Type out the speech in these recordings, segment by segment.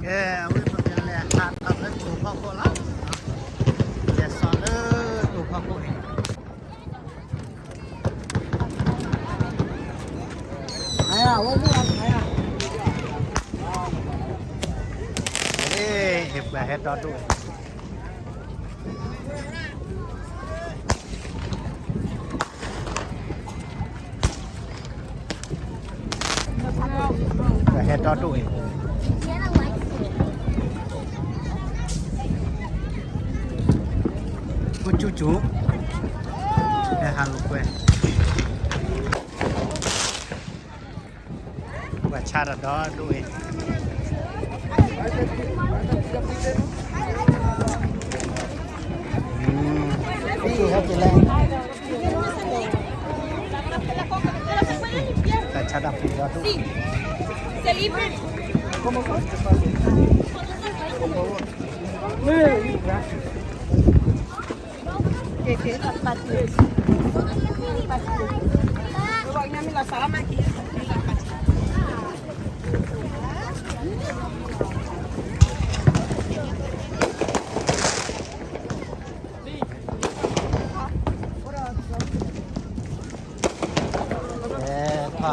ကဲ, အဝဲပကလဲၤဟးထီၣ်လၢတိၤဖီခိၣ်လီၤ. လဲၤစိာ်လၢတိၤဖီခိၣ်န့ၣ်, ပှၤဟဲဒီဒူၣ်, ပှၤဟဲဒီဒူၣ်အံၤ, ကူစူစူ, ဟဲဟးလိာ်ကွဲ, ပှၤဆါတၢ်ဒီဒူၣ်အံၤ, ပှၤဆါတၢ်ပူၤဒီဒူၣ်, ထီၣ်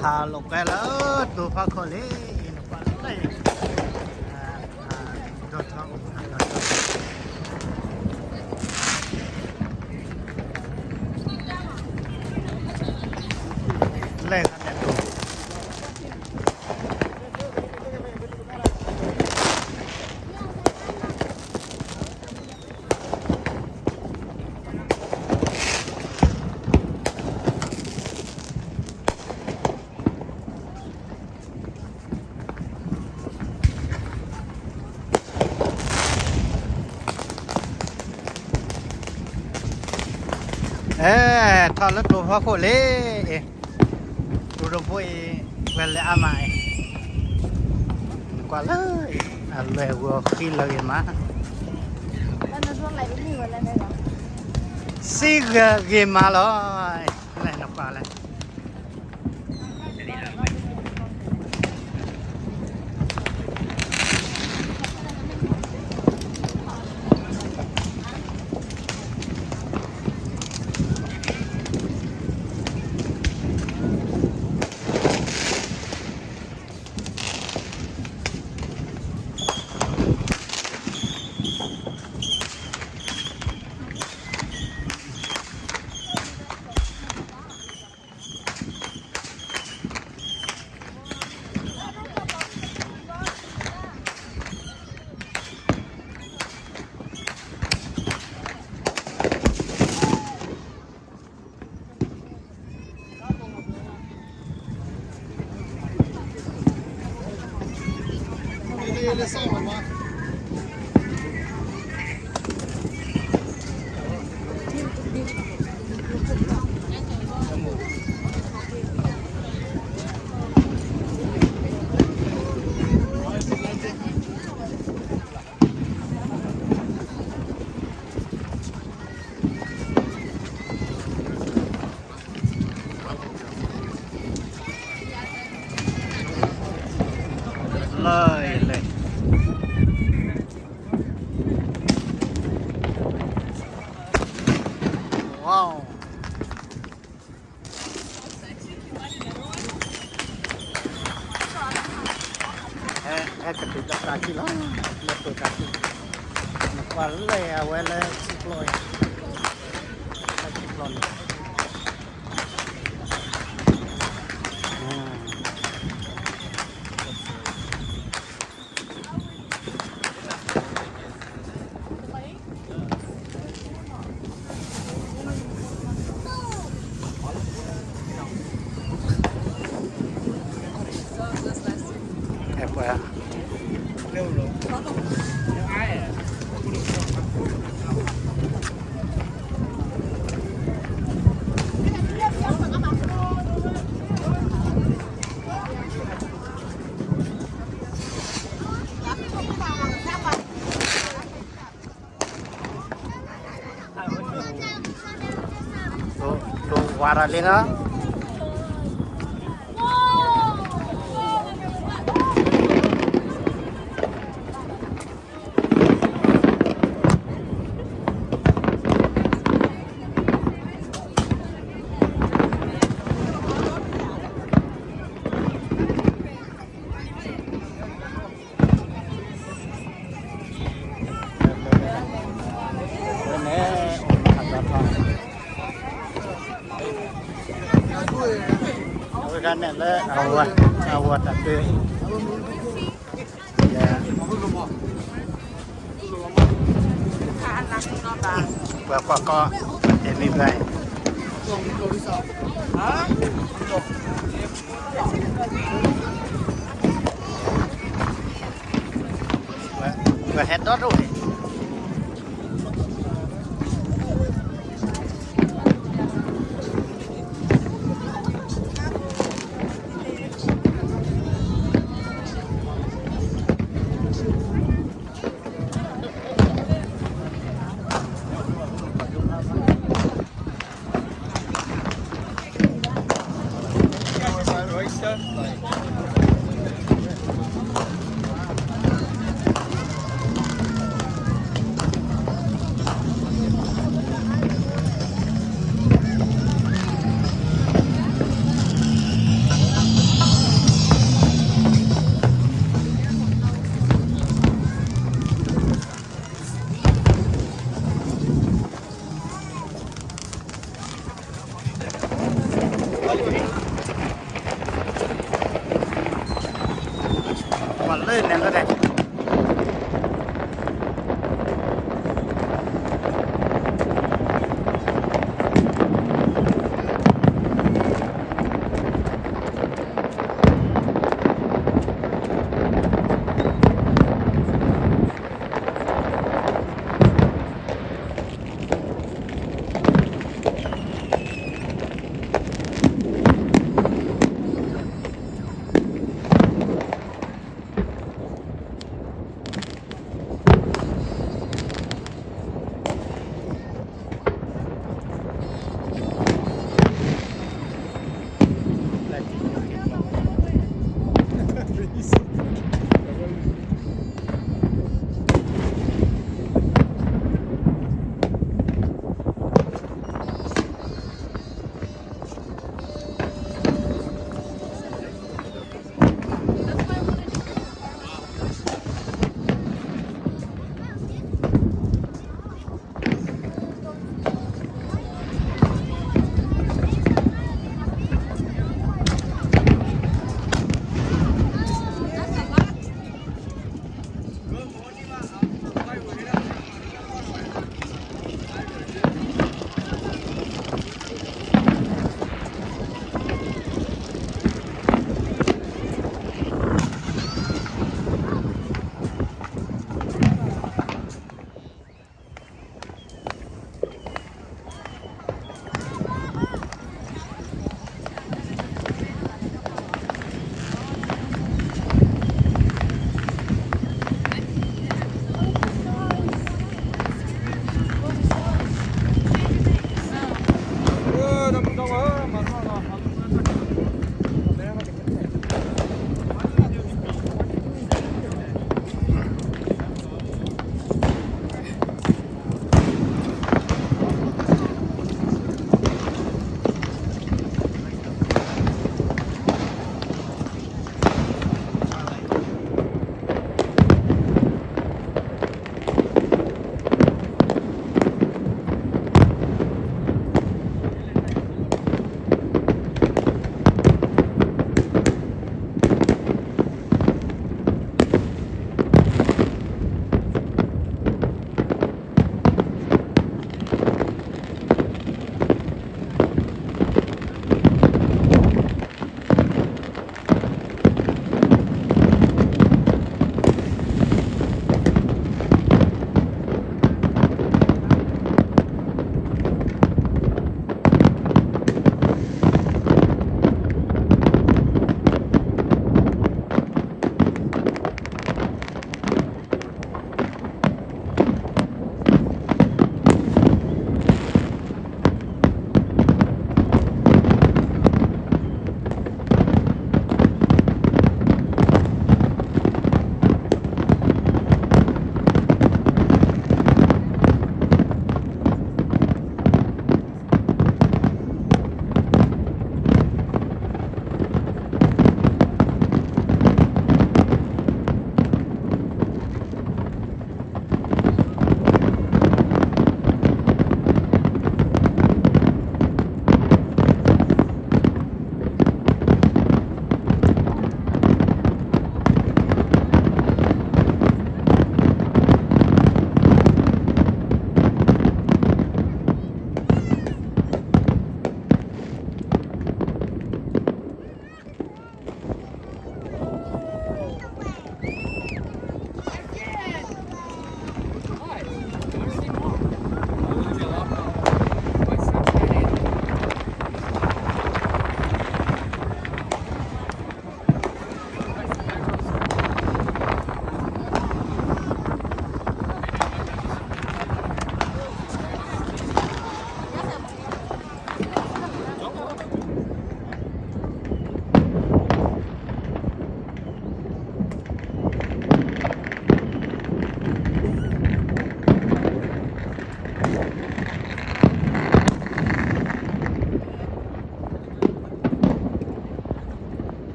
ဟးလိာ်ကွဲလၢတိၤဖီခိၣ်လံ, အံၤနကွၢ်လၢ ဒီထီၣ်, လဲၤခါန့ၣ်တိၤ အဲ, ထီၣ်လၢတိၤဖီခိၣ်လံ, အ့, တိၤတဘိအံၤ, ဝဲလဲၤအါမးအံၤ, နကွၢ်လၢ, အလွဲၢ်ဂီၤဃံလၤဂ့ၤမး, စံဂၤဂ့ၤမးလီၤ, လဲၤနကွၢ်လဲၣ် လၢလဲၣ်, wow, ဟဲကတုၤတၢ်တၢ်ခံလီၤ, လၢတိၤတၢ်ခံ, နကွၢ်လၢအဝဲလၢထံကျိအံၤ, လၢထံကျိန့ၣ် အဲပှၤ, တိၤဝါရၤလံနီၤ, န့ၣ်လၢအဝၤ, အဝၤတၢ်ပၢ, ပှၤကွၢ်ကီ, ပှၤတဲမ့ၢ်ဘၣ်, ပှၤဟဲဒီဒိၣ်န့ၣ်.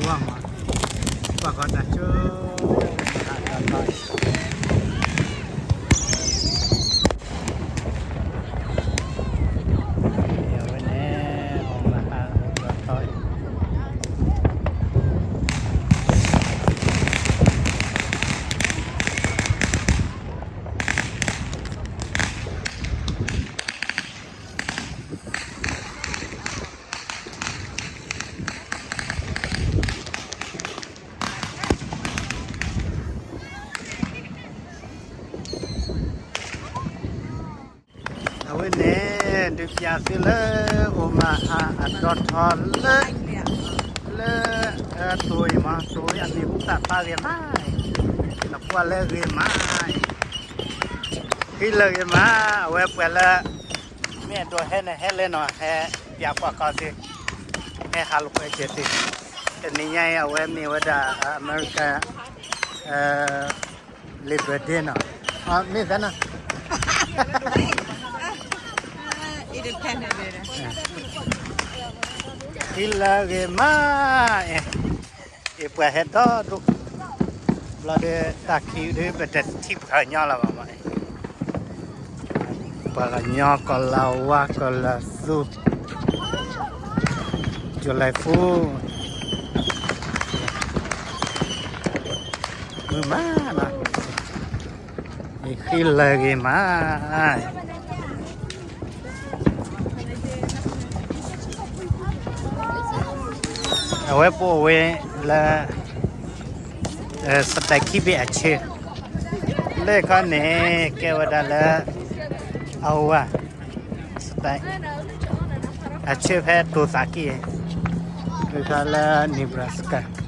ပှၤမၤ, ပှၤကီတၢ်ကၠိ, အဝဲန့ၣ် အီၣ်မၤဟးဒီထီၣ် အဝဲန့ၣ် ဒုးပျးသုလၢ အိၣ်မၤဟးအဒီထီၣ်လၢ လၢ တိၤအံၤမး တိၤအံၤအမံၤဟူသၣ်ဖျါဂ့ၤမး, နကွၢ်လၢဂ့ၤမးအံၤ, ဟံးလၢဂ့ၤမး, အဝဲပှၤလၢ မ့ၢ်အဒိးဟဲန့ၣ် ဟဲလၢနီၤ ဟဲပျးကွၢ်ကီသု, ဟဲဟးလိာ်ကွဲက့ၤသု, တနံၤညါအံၤ အဝဲမ့ၢ်ဝဲဒၣ် American Labor Day နီၤ, မ့ၢ်သးနီၤ ဟံးလၢဂ့ၤမး, အ့ၣ် ပှၤဟဲဒီဒိၣ်, ဘျီဒီးတၢ်ခံးဒုး ပတထံၣ်ပှၤကညီလၢၤဘၣ်မး, ပှၤကညီကီၢ်လၤဝါကီၢ်လၤသူ ကၠိၤလဲၤဖူ မုာ်မးနီၤ, ဟံးလၢဂ့ၤမး အဝဲပအိၣ်ဝဲလၢ စတဲးခံဘ့ၣ်အဆၢ, လၢခီန့ၣ် ကဲဝဲဒၣ်လၢ အဝဲ စတဲး အဆၢဖဲတိၤသးကံၢ်, လၢခီလၢ Nebraska